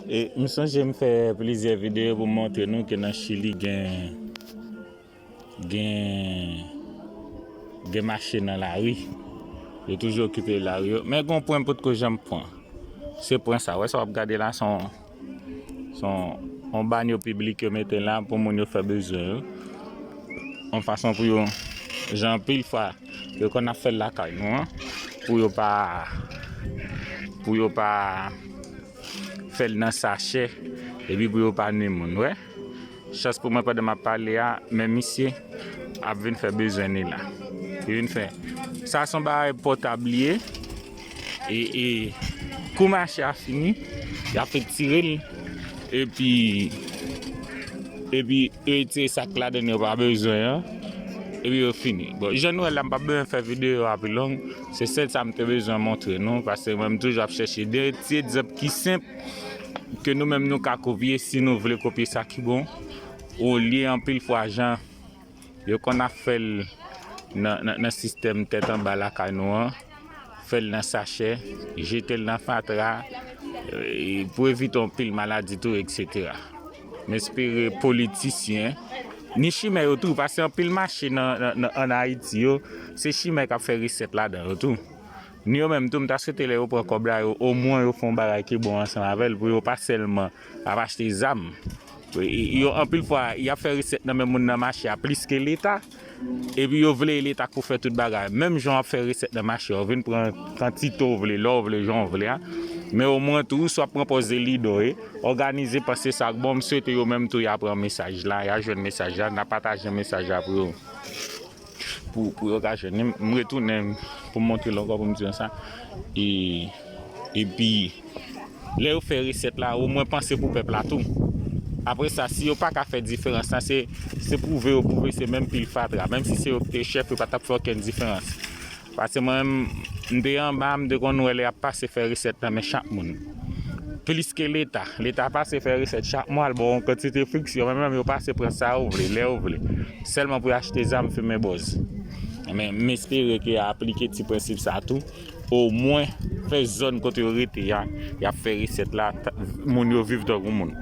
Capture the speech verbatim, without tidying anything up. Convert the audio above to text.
E m sonje m fè plizyè videyo pou m montre nou ke nan Chili gen gen gen mache nan lari. Yo toujou okipe lari yo. Men gen yon pwen m potko janm pran. Se pwen sa. Wè sa w ap gade la, se yon se yon yon banyo piblik yo mete la pou moun yo fè bezwen yo. Yon fason pou yo, jan anpil fwa yo konn ap fè l lakay nou an, pou yo pa pou yo pa fè l nan sachè, epi pou yo pa nwi moun, wè. Chans pou mwen, pandan m ap pale a, men misye ap vin fè bezwen li la. Li vin fè. Sa se yon bagay pòtab li ye. E, e kou mache a fini, y ap retire l. Epi epi yo retire sa k ladan l yo pa bezwen an. Epi yo fini. Bon, jan nou wè la, m p ap bezwen fè videyo a pi long. Se sèl sa m te bezwen montre nou, paske mwen m toujou ap chèche de ti egzanp ki senp ke nou menm nou ka kopye si nou vle kopye sa ki bon. Olye anpil fwa jan yo konn ap fè l nan, nan, nan sistèm tèt anba lakay nou an, fè l nan sachè, jete l nan fatra, e, pou evite yon pil maladi tou, etsetera. M espere politisyen, ni chimè yo tou, paske anpil mache nan, nan, nan, ann Ayiti yo, se chimè k ap fè resèt ladan yo tou. Ni yo menm tou, m ta swete lè yo pran kòb la, yo, omwen yo fè yon bagay ki bon ansanm avè l, pou yo pa sèlman ap achte zam. Yo, anpil fwa, y ap fè resèt nan men moun nan mache a plis ke Leta. Epi yo vle Leta pou fè tout bagay. Menm jan w ap fè resèt nan mache a, w vin pran kantite w vle, lè w vle, jan w vle a. Men omwen tou, si w ap pran pòz de lidè w ye, òganize, panse sa k bon, m swete yo menm tou y a pran mesaj la, y a jwenn mesaj la, n a pataje mesaj la pou yo. Pou, pou yo ka jwenn li. M retounen pou m montre l ankò pou m di nou sa. E, epi, lè yo fè resèt la, omwen panse pou pèp la tou. Apre sa, si yo pa ka fè diferans la, se, se pwouve yo pwouve se menm pil fatra. Menm si se yo ki te chèf, yo pa t ap fè okenn diferans. Paske mwen menm, m te anba, m te konn wè lè y ap pase fè resèt nan men chak moun. Plis ke Leta. Leta pase fè resèt chak mwa, l ba w yon kantite fiks, yo menm, menm yo pase pran sa yo vle, lè yo vle. Sèlman pou y achte zam, fimen bòz. Men m espere ke y a aplike ti prensip sa tou. Omwen, fè zòn kote yo rete a, y ap fè resèt la, moun yo viv tankou moun.